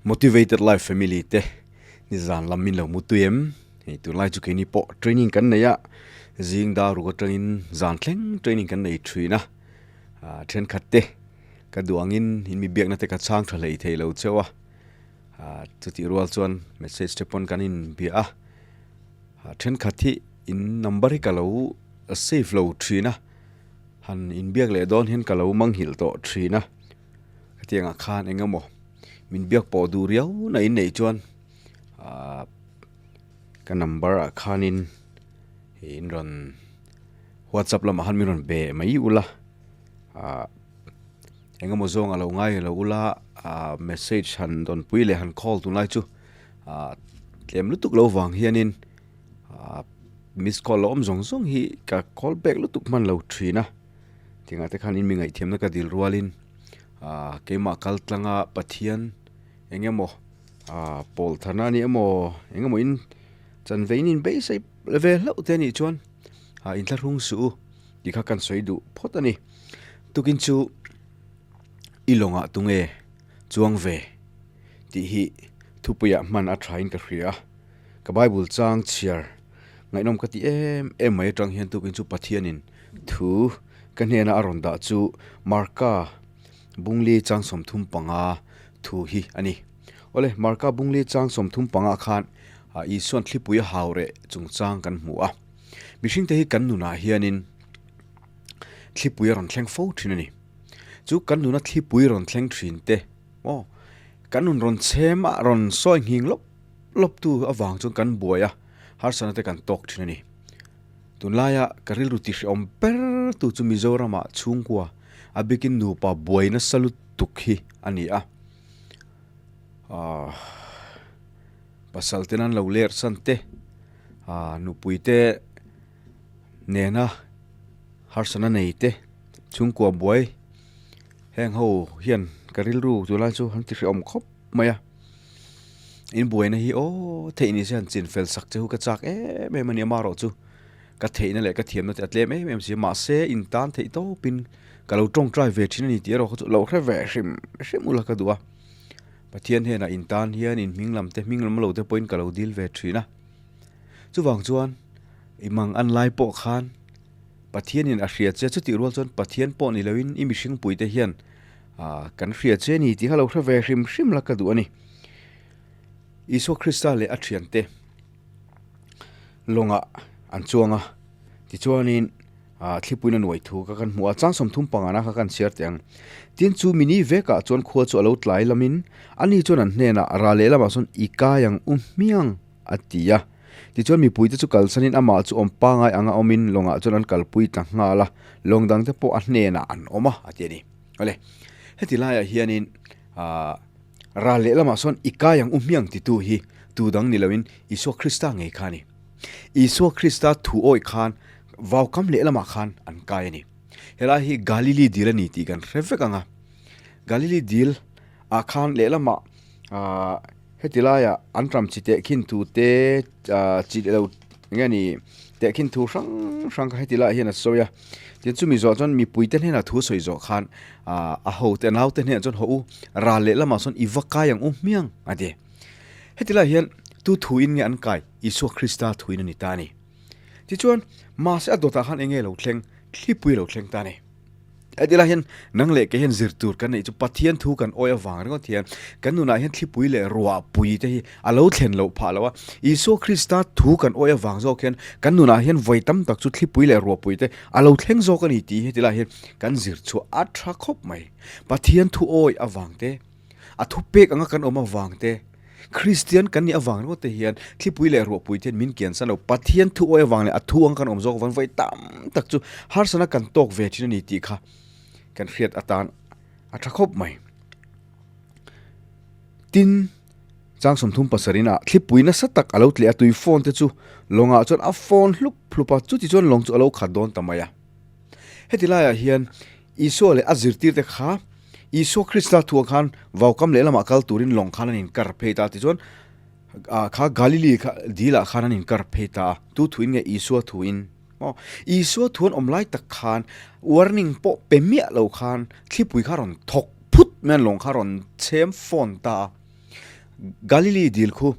Motivated Life Family te nizan lam min lo mu tui em? Hei tunlai chu keini pawh training kan nei a, zing dar ruk atangin zan thleng training kan nei thin a, ah thenkhat te ka duh angin in mi biakna te ka chhang tha hlei thei lo cheu a, ah chutih rual chuan message te pawn kan inbia a, ah thenkhat hi in number hi ka lo save lo thin a, han inbiak leh dawn hian ka lo manghilh tawh thin a. Hetiangah khan eng emaw min biak pawh duh riau na in neih chuan ahh ka number ah khanin in rawn whatsapp lamah khan min rawn be mai ula ahh eng emaw zawng a lo ngai lo ula ahh message han dawn pui leh han call tunlai chu ahh tlem lutuk lo vang hianin ahh miss call lo awm zawng zawng hi ka call back lutuk hman lo thin a. Tingah te khan in mi ngaihthiamna ka dil rualin ah keimah kal tlanga Pathian eng emaw ah pawl tharna a ni emaw eng emaw in chanve in in beisei ve hlauh te a nih chuan ah inthlahrung suh u tih kha kan sawi duh phawt a ni. Tukin chu i lawngah tunge chuang ve tih hi thupuiah hman a thain ka hria a, ka Bible chang chhiar ngaihnawm ka ti em em mai atang hian tukin chu Pathianin Thu ka hnena a rawn dah chu Marka Bungli chang 35 thu hi a ni. Awle, Marka Bungli chang 35 khan Isua'n thlipui a hau reh chungchang kan hmu a. Mihringte hi kan nunah hianin thlipui a rawn thleng fo thin a ni. Chu kan nuna thlipui rawn thleng thin te maw, kan nun rawn chhem a, rawn sawi nghing lawp lawp tu avang chuan kan buai a, harsatna te kan tawk thin a ni. Tunlaia ka rilru tihreawm ber tu chu Mizorama chhungkua a bikin nupa buai nasa lutuk hi a ni a. Aah pasal ten an lo ler san te, aah nupui te nena harsatna nei te chhungkua buai heng ho hian ka rilru tunlai chu an tihreawm khawp mai a. In buaina hi aw theih ni se han chin fel sak che hu ka chak em em a ni amaherawh chu ka theihna leh ka thiamna te a tlem em em si a mahse in tan theih tawpin ka lo tawngtai ve thin a ni tih erawh kha chu lo hre ve hrim hrim ula ka duh a Pathian hnenah in tan hian in hming lam te hming lam lo te pawhin ka lo dil ve thin a chuvang chuan i mang an lai pawh khan Pathianin a hria che chutih rual chuan Pathian pawh ni loin i mihring puite hian Ah, kan hria che ni tih kha lo hre ve hrim hrim la ka duh a ni. Isua Krista leh a thiante lawngah an chuang a, tichuanin ah thlipuina nuai thu kha kan hmu a, chang 35 kha kan chhiar teh ang. Tin chu mini vekah chuan khua chu a lo tlai lamin ani chuan an hnenah ral lehlamah sawn i kai ang u hmiang a ti a. Tichuan mipuite chu kalsanin amah chu awm pangai anga awmin lawngah chuan an kalpui ta nghal a, lawng dangte pawh a hnenah an awm a, a ti a ni. Awle, heti laiah hianin aah ral lehlamah sawn i kai ang u hmiang titu hi tu dang ni loin Isua Krista ngei kha a ni. Isua Krista thu awih khan vaukam lehlamah khan an kai a ni. Helai hi Galili dil a ni tih kan hre vek ang a. Galili dil ah khan lehlamah aah heti laiah an ram chi tehkhin thu te aah chi lo eng nge ni tehkhin thu hrang hrang kha heti laiah hian a sawi a tin chumi zawh chuan mipuite hnenah thu sawi zawh khan aah a hote a naute hnenah chuan haw u ral lehlamah sawn i va kai ang u hmiang a ti heti laiah hian tu thu in nge an kai Isua Krista thu in a ni ta a ni tichuan mahse a dawtah khan eng nge lo thleng thlipui a lo thleng ta a ni. Heti lai hian nang leh kei hian zir tur kan neih chu Pathian thu kan awi avang ringawt hian kan nunah hian thlipui leh ruahpui te hi a lo thlen loh phah lo a. Isua Krista thu kan awi avang zawk hian kan nunah hian vawi tam tak chu thlipui leh ruahpui te a lo thleng zawk a ni tih heti lai hian kan zir chhuah a tha khawp mai. Pathian thu awi avang te, a thu pek anga kan awm avang te, Kristian kan nih avang ringawt te hian thlipui leh ruahpui te hian min kian san lo. Pathian thu awi avang leh a thu ang kan awm zawk avang vawi tam tak chu harsana kan tawk ve thin a ni tih kha kan hriat atan a tha khawp mai. Tin, chang 37 ah thlipui nasa tak a lo tleh a, tui phone te chu lawngah chuan a phone hlup hlup a, chuti chuan lawng chu a lo khat dawn ta mai a. Heti laiah hian Isua leh a zirtirte kha Isua Krista thuah khan vaukam lehlamah kal turin lawng khan an inkar phei ta a tichuan ah kha Galili kha dilah khan an inkar phei ta a, tu thuin nge Isua thuin maw? Isua thu an awm lai tak khan warning pawh pe miah lo khan thlipui kha rawn thawk phut mai a, lawng kha rawn chhem fawn ta a. Galili dil khu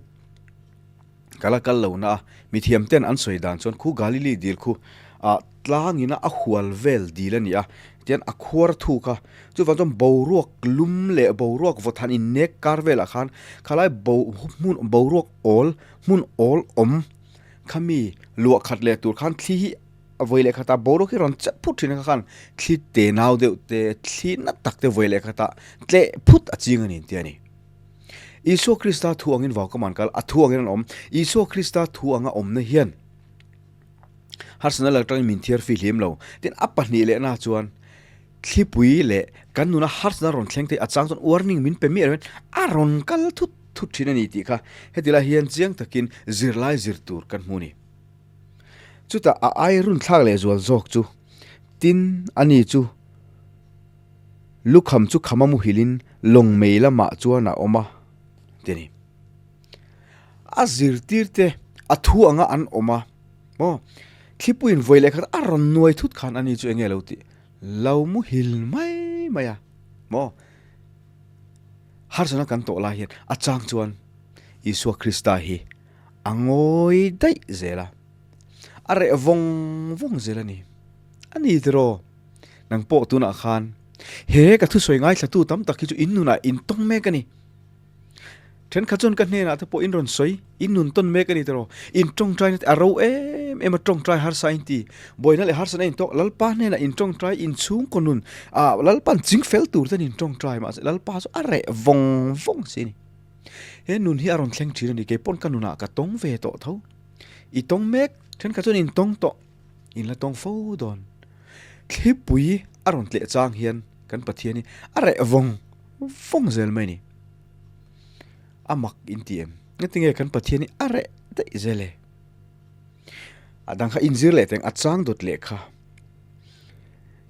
ka la kal lo na a, mithiam ten an sawi dan chuan khu Galili dil khu ah tlangin a hual vel dil a ni a, tian a khuar thuk a, chuvang chuan boruak lum leh boruak vawt han innek kar velah khan khalai bo hmun boruak awl hmun awl awm khami luah khat leh tur khan thli hi a vawi leh khatah boruak hi rawn chet phut thin a khan thli te nau deuh te thli na tak te vawi leh khatah tleh phut a ching a ni tih a ni. Isua Krista thu angin vau ka man kal a thu angin an awm. Isua Krista thu anga awmna hian harsatna lak atangin min thiar fihlim lo. Tin, a pahnih lehna chuan thlipui leh kan nuna harsatna rawn thleng thei a chang chuan warning min pe miah loin a rawn kal thut thut thin a ni tih kha heti lai hian chiang takin zirlai zir tur kan hmu a ni. Chutah a ai run thlak leh zual zawk chu tin ani chu Lukham chu khama muhilin lawng mei lamah chuan a awm a, ti a ni. A zirtirte a thu anga an awm a, maw? Thlipuiin vawi leh khat a rawn nuai thut khan ani chu enge lo tih lo muhil mai mai a, maw? Harsatna kan tawh lai hian a chang chuan Isua Krista hi a ngawi daih zel a, a reh vawng vawng zel a ni. A ni tiraw? Nang pawh tunah khan he ka thusawi ngaithlatu tam tak hi chu in nunah in tawng mek a ni. Thenkhat chuan ka hnenah te pawh in rawn sawi, in nun tawn mek a ni tiraw? In tawngtaina te a ro em em a, tawngtai harsa in ti. Buaina leh harsana in tawk, Lalpa hnenah in tawngtai, in chhungkaw nun ah Lalpa'n ching fel tur ten in tawngtai mahse Lalpa chu a reh vawng vawng si a ni. He nun hi a rawn thleng thin a ni, keipawn ka nunah ka tawng ve tawh tho. I tawng mek, thenkhat chuan in tawng tawh. In la tawng fo dawn. Thlipui a rawn tleh chang hian kan Pathian hi a reh vawng vawng zel mai a ni. A mak in ti em? Ngatinge kan Pathian hi a reh daih zel e? A dang kha inzir leh teng a chang dawt leh kha.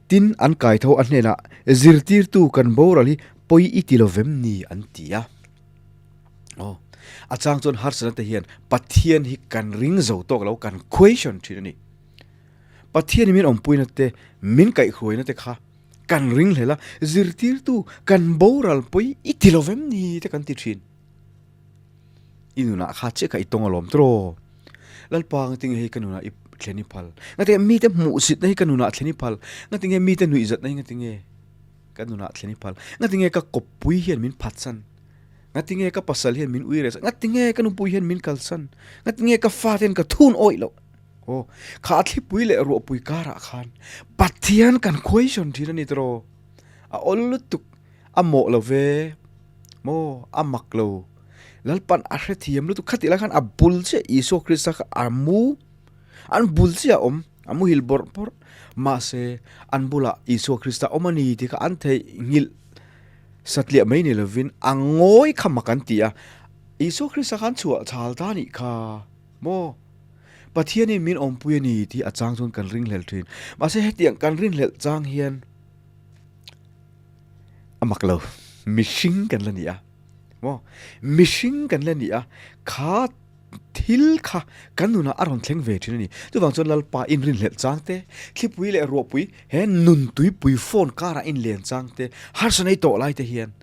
Tin, an kai tho a hnenah zirtirtu kan boral hi pawi i ti lo vem ni an ti a. Aw, a chang chuan harsatna te hian Pathian hi kan ring zo tawk lo, kan question thin a ni. Pathian hi min awmpuina te, min kaihhruaina te kha kan ring hlel a, zirtirtu kan boral pawi i ti lo vem ni te kan ti thin. I nunah kha chiah kha i tawng alawm tiraw? Lalpa ngatinge hei ka nunah i thlen i phal? Ngatinge mite hmuhsitna hi ka nunah thlen i phal? Ngatinge mite nuihzatna hi ngatinge ka nunah thlen i phal? Ngatinge ka kawppui hian min phatsan? Ngatinge ka pasal hian min ui reh san? Ngatinge ka nupui hian min kalsan? Ngatinge ka fate hian ka thun awih loh? Aw, kha thlipui leh ruahpui karah khan Pathian kan question thin a ni tiraw? A awl lutuk, a mawh lo ve, maw a mak lo. Lalpan a hrethiam lutuk khatih lai khan a bul chiah Isua Krista kha a mu, an bul chiah a awm, a muhil bawrh bawrh. Mahse, an bulah Isua Krista awm a ni tih kha an theihnghilh. Satliah mai ni lovin a ngawi kha mak an ti a, Isua Krista khan chhuah chhal ta nih kha maw? Pathianin min awmpui a ni tih a chang chuan kan ringhlel thin. Mahse hetiang kan ringhlelh chang hian a mak lo, mihring kan la ni a maw? Mihring kan la ni a, kha Thil kha kan nunah a rawn thleng ve thin a ni. Chuvang chuan Lalpa inrinhlelh chang te, thlipui leh ruahpui he nun tuipui phone karah inlen chang te, harsa nei tawh lai te hian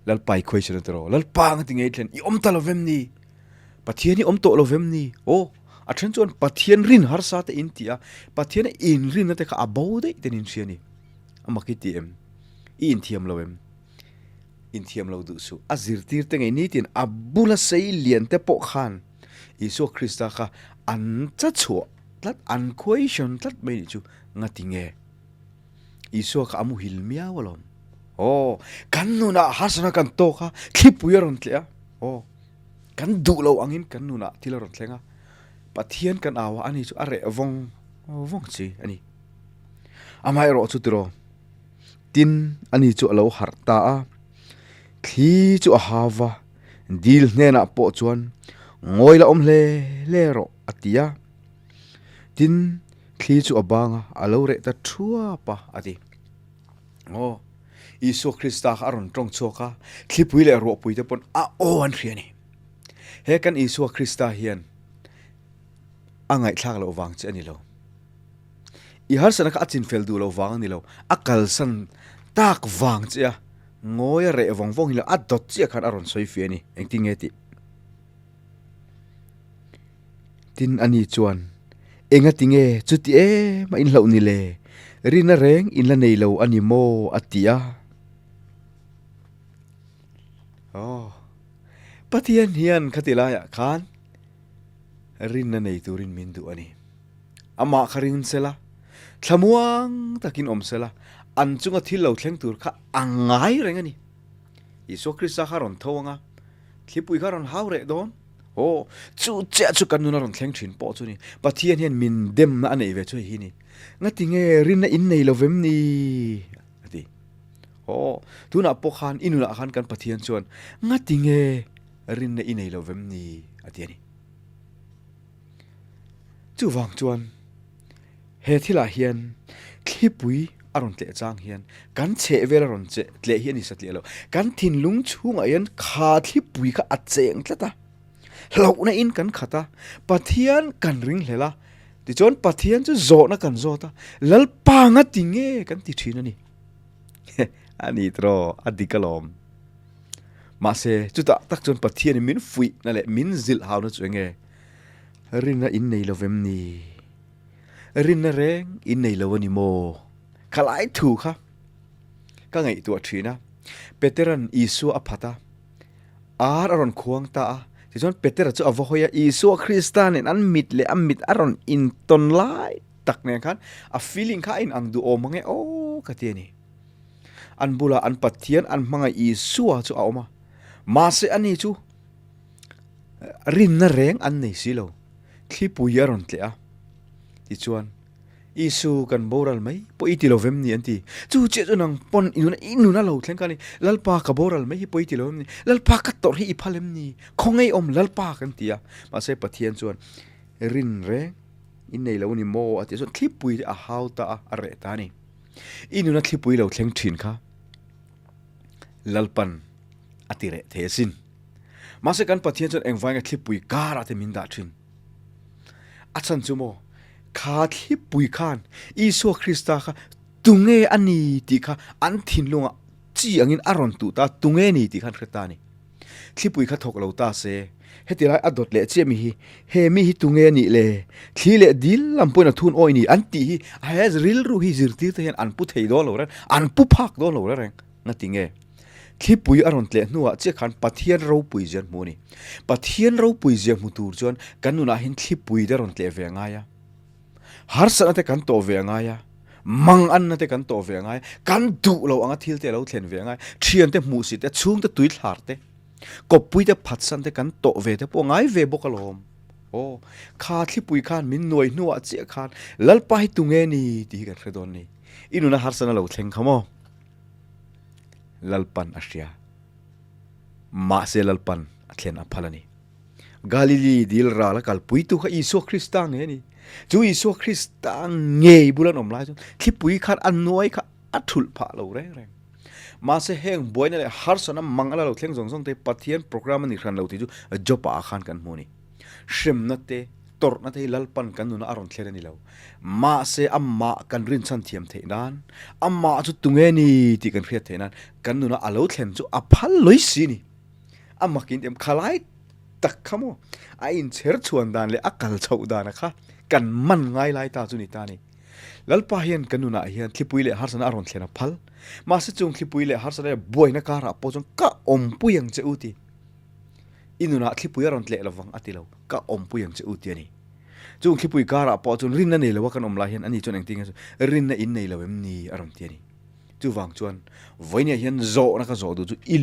Lalpa i khawichhun a ti rawh. Lalpa anga ti ngei thlen i awm ta lo vem ni? Pathian hi awm tawh lo vem ni? Aw, a then chuan Pathian rin harsa te in ti a, Pathian a inrinna te kha a bo daih ten in hria a ni. A mak i ti em? I inthiam lo em? Inthiam lo duh suh. A zirtirte ngei nitin a bula sei lian te pawh khan Isua Krista kha an cha chhuah tlat, an question tlat mai nih chu ngati nge? Isua kha a muhil miau alawm. Aw, kan nunah harsatna kan tawk a, thlipui a rawn tleh a, aw, kan duh lo angin kan nunah thil a rawn thleng a, Pathian kan au a, ani chu a reh vawng vawng chi a ni. Amaherawh chu tiraw. Tin, ani chu a lo harh ta a, thli chu a hau va, dil hnenah pawh chuan, Ngawi la awm hle hle rawh, a ti a. Tin, thli chu a bang a, a lo reh ta thuap a, a ti. Aw, Isua Krista kha a rawn tawng chhuak a, thlipui leh ruahpui te pawn a aw an hria a ni. He kan Isua Krista hian a ngaihthlak loh vang che a ni lo. I harsatna kha a chinfel duh loh vang a ni lo, a kalsan tak vang che a, Ngawi a reh vawng vawng hi lo a dawt chiah khan a rawn sawi fiah a ni. Engtin nge tih? Tin ani chuan, Enga tinge chuti em a inhlauh ni le? Rina reng in la nei lo a ni maw? a ti a. Aw, Pathian hian khati laiah khan rinna nei turin min duh a ni. Amah kha ring sela, thlamuang takin awm sela, an chunga thil lo thleng tur kha a ngai reng a ni. Isua Krista kha rawn tho ang a, thlipui kha rawn hau reh dawn. Aw, chu chiah chu kan nuna rawn thleng thin pawh chu ni. Pathian hian min demna a neih ve chu hei hi ni. Ngati nge rinna in nei lo vem ni? a ti. Aw, tunah pawh khan i nunah khan kan Pathian chuan ngati nge rinna i nei lo vem ni? a ti a ni. Chuvang chuan he thilah hian thlipui a rawn tleh chang hian kan chheh vel a rawn cheh tleh hi a ni satliah lo. Kan thinlung chhungah hian kha thlipui kha a cheng tlat a, hlauhna in kan khat a, Pathian kan ring hlel a, tichuan Pathian chu zawhna kan zawt a, Lalpa nga ti nge kan ti thin a ni. A ni tiraw, a dik alawm. Mahse chutah tak chuan Pathianin min fuihna leh min zilh hauna chu eng nge? Rinna in nei lo vem ni? Rinna reng in nei lo a ni maw? Khalai thu kha ka ngaihtuah thin a. Petera'n Isua a phat a, ar a rawn khuang ta a. Tichuan Petera chu a va hawi a, Isua Krista nen an mit leh a mit a rawn intawn lai tak nen khan a feeling kha a inang duh awm ang e aw ka ti a ni. An bulah an Pathian an hmangaih Isua chu a awm a, mahse ani chu Rinna reng an nei si lo. Thlipui a rawn tleh a. Tichuan, Isu kan boral mai pawh i ti lo vem ni an ti. Chu chiah chu nang pawn i nuna i nuna lo thleng kha a ni. Lalpa ka boral mai hi pawh i ti lo em ni? Lalpa ka tawrh hi i phal em ni? Khawngaih awm Lalpa kan ti a. Mahse Pathian chuan rin reng i nei lo ni maw a tih chuan thlipui te a hau ta a, a reh ta a ni. I nuna thlipui lo thleng thin kha Lalpan a ti reh thei asin. Mahse kan Pathian chuan engvainga thlipui karah te min dah thin? A chhan chu maw, kha thlipui khan Isua Krista kha tunge a ni tih kha an thinlungah chi angin a rawn tuh ta, tunge a ni tih khan hre ta a ni. Thlipui kha thawk lo ta se, heti lai a dawt leh chiah mi hi, he mi hi tunge a nih le, thli leh dil lam pawhin a thun awi ni an tih hi he rilru hi zirtir te hian an pu thei dawn lo reng, an pu phak dawn lo reng reng. Ngati nge? Thlipui a rawn tleh hnuah chiah khan Pathian ropui zia an hmu a ni. Pathian ropui zia hmu tur chuan kan nunah hian thlipui te rawn tleh ve a ngai a. Harsatna te kan tawh ve a ngai a, manganna te kan tawh ve a ngai a, kan duh loh anga thil te a lo thlen ve a ngai a, thiante hmuhsit te, chhungte tuithlar te, kawppui te phatsan te kan tawh ve te pawh a ngai ve bawk alawm. Aw, kha thlipui khan min nuai hnuah chiah khan Lalpa hi tunge ni tih hi kan hre dawn a ni. I nuna harsatna lo thleng kha maw? Lalpan a hria. Mahse Lalpan a thlen a phal a ni. Galili dil ral a kalpuitu kha Isua Krista ngei a ni. Chu Isua Krista ngei bul an awm lai chuan thlipui khan a nuai kha a thulh phah lo reng reng. Mahse heng buaina leh harsatna mang a la lo thleng zawng zawng te Pathian program a ni hran lo tih chu Job-ah khan kan hmu a ni. Hremna te, tawrhna te hi Lalpan kan nuna a rawn thlen a ni lo. Mahse, amah kan rinchhan thiam theih nan, amah chu tunge ni tih kan hriat theih nan kan nuna a lo thlen chu a phal lawi si a ni. A makin em khalai tak kha maw? A inchher chhuan dan leh a kal chhoh dana kha kan man ngai lai ta chu ni ta a ni. Lalpa hian kan nunah hian thlipui leh harsatna a rawn thlen a phal. Mahse, chung thlipui leh harsatna leh buaina karah pawh chuan ka awmpui ang che u ti. I nunah thlipui a rawn tleh lovang a ti lo, ka awmpui ang che u ti a ni. Chung thlipui karah pawh chuan rinna nei loa kan awm lai hian ani chuan engtin nge rinna in nei lo em ni a rawn ti a ni. Chuvang chuan vawinia hian zawhna ka zawh duh chu i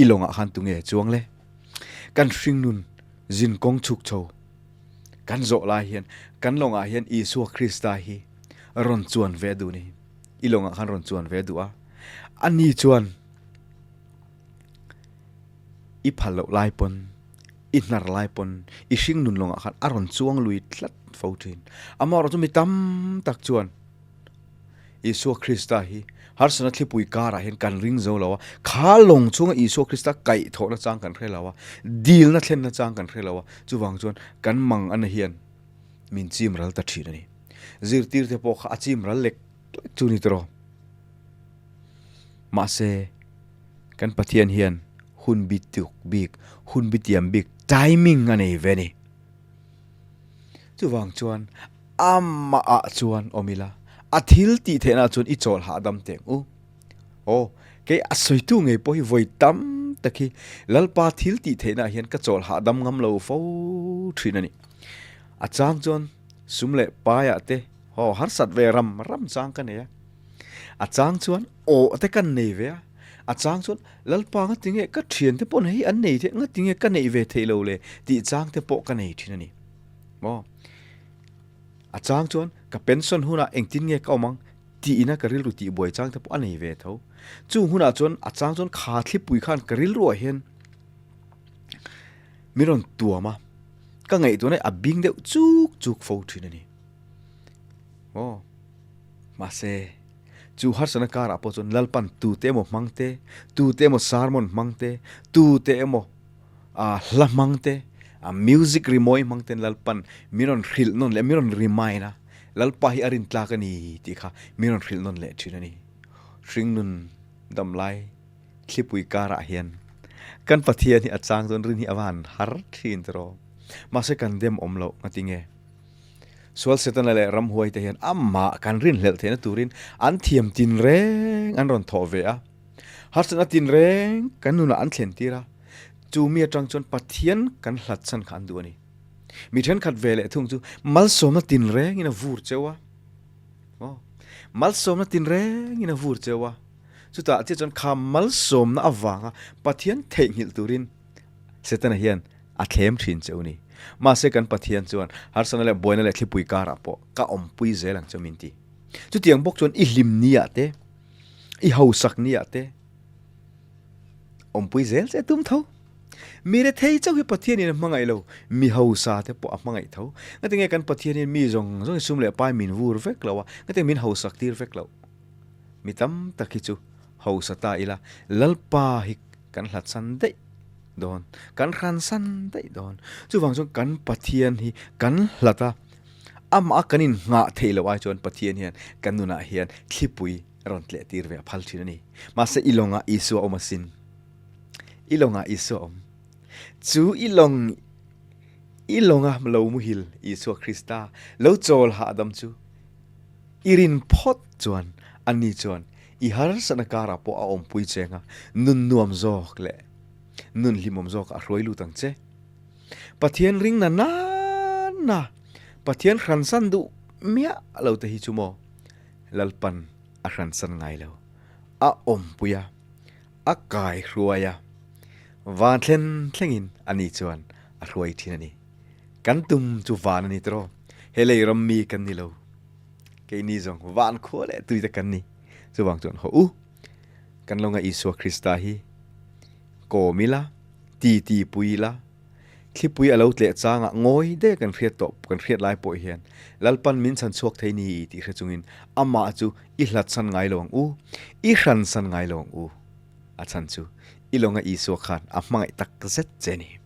i lawngah khan tunge chuang le? Kan hringnun zin kawng chhuk chho kan zawh lai hian kan lawngah hian Isua Krista hi rawn chuan ve duh ni. I lawngah khan rawn chuan ve duh a, ani chuan I phal loh lai pawn, i hnar lai pawn, i hring nun lawngah khan a rawn chuang lui tlat fo thin. Amaherawhchu mi tam tak chuan Isua Krista hi harsatna thlipui karah hian kan ring zo lo a, kha lawng chhunga Isua Krista kaihthawhna chang kan hre lo a, dilna thlenna chang kan hre lo a, chuvang chuan kan mang ana hian min chim ral ta thin a ni. Zirtirte pawh kha a chim ral lek lek chu ni tawh. Mahse. Kan Pathian hian hun bi tuk bik, hun bi tiam bik, timing a nei ve a ni. Chuvang chuan amah ah chuan awm ila, a thil tih theihna ah chuan i chawl hahdam teh ang u. Aw, kei a sawitu ngei pawh hi vawi tam tak hi Lalpa thil tih theihna ah hian ka chawl hahdam ngam lo fo thin a ni. A chang chuan sum leh paiah te haw harsat ve ram ram chang ka nei a, a chang chuan aw te kan nei ve a, a chang chuan Lalpa nga tinge ka thian te pawh hei an nei theih nga tinge ka neih ve theih lo le tih chang te pawh ka nei thin a ni. Maw? A chang chuan ka pension hunah engtin nge ka awm ang tihna ka rilru tih buai chang te pawh a nei ve tho. Chung hunah chuan a chang chuan kha thlipui khan ka rilruah hian min rawn tuam a, ka ngaihtuahna hi a bing deuh chuk chuk fo thin a ni. Maw? Mahse, chu harsatna karah pawh chuan Lalpan tute emaw hmang te, tute emaw sermon hmang te, tute emaw ah hla hmang te, a music rimawi hmang ten Lalpan min rawn hrilh nawn leh, min rawn remind a, Lalpa hi a rintlak a ni tih kha min rawn hrilh nawn leh thin a ni. Hringnun damlai thlipui karah hian kan Pathian hi a chang chuan rin hi a va han har thin tiraw. Mahse kan dem awm loh ngatinge? Sual Setana leh ramhuaite hian amah kan rinhlelh theihna turin an thiam tinreng an rawn thawh ve a. Harsatna tinreng kan nunah an thlen tir a, chu mi atang chuan Pathian kan hlat chhan kha an duh a ni. Mi thenkhat ve leh thung chu malsawmna tinrengin a vur cheu a. Aw, malsawmna tinrengin a vur cheu a. Chutah chiah chuan kha malsawmna avanga Pathian theihnghilh turin Setana hian a thlem thin che u ni. Mahse kan Pathian chuan harsatna leh buaina leh thlipui karah pawh ka awmpui zel ang che min ti. Chutiang bawk chuan i hlim ni ah te, i hausak ni ah te awmpui zel che tum tho. Mi rethei chauh hi Pathianin a hmangaih lo, mi hausa te pawh a hmangaih tho. Ngatinge kan Pathianin mi zawng zawng hi sum leh pai min vur vek lo a, ngatinge min hausak tir vek lo. Mi tam tak hi chu hausa ta ila, Lalpa hi kan hlatsan daih dawn, kan hransan daih dawn. Chuvang chuan kan Pathian hi kan hlat a, amah kan innghah theih loh ai chuan Pathian hian kan nunah hian thlipui rawn tleh tir ve a phal thin a ni. Mahse i lawngah Isua awm asin. I lawngah Isua awm. Chu i lawng i lawnga lo muhil Isua Krista lo chawl hahdam chu i rin phawt chuan ani chuan I harsatna karah pawh a awmpui cheng a, nun nuam zawk leh nun hlimawm zawkah a hruai lut ang che. Pathian ring na nana Pathian hransan duh miah lo te hi chu maw Lalpan a hransan ngai lo. A awmpui a, a kai hruai a, van thlen thlengin ani chuan a hruai thin a ni. Kan tum chu van a ni tawh, he lei ram mi kan ni lo. Keini zawng van khua leh tui te kan ni. Chuvang chuan haw u, kan lo nga Isua Krista hi kawm ila, ti ti pui ila, thlipui a lo tleh changah ngawi daih kan hriat tawh, kan hriat lai pawh hian Lalpan min chhan chhuak thei ni tih hre chungin amah chu i hlatsan ngai lo ang u, i hransan ngai lo ang u. A chhan chu i lo nga Isua khan a hmangaih tak zet che ni.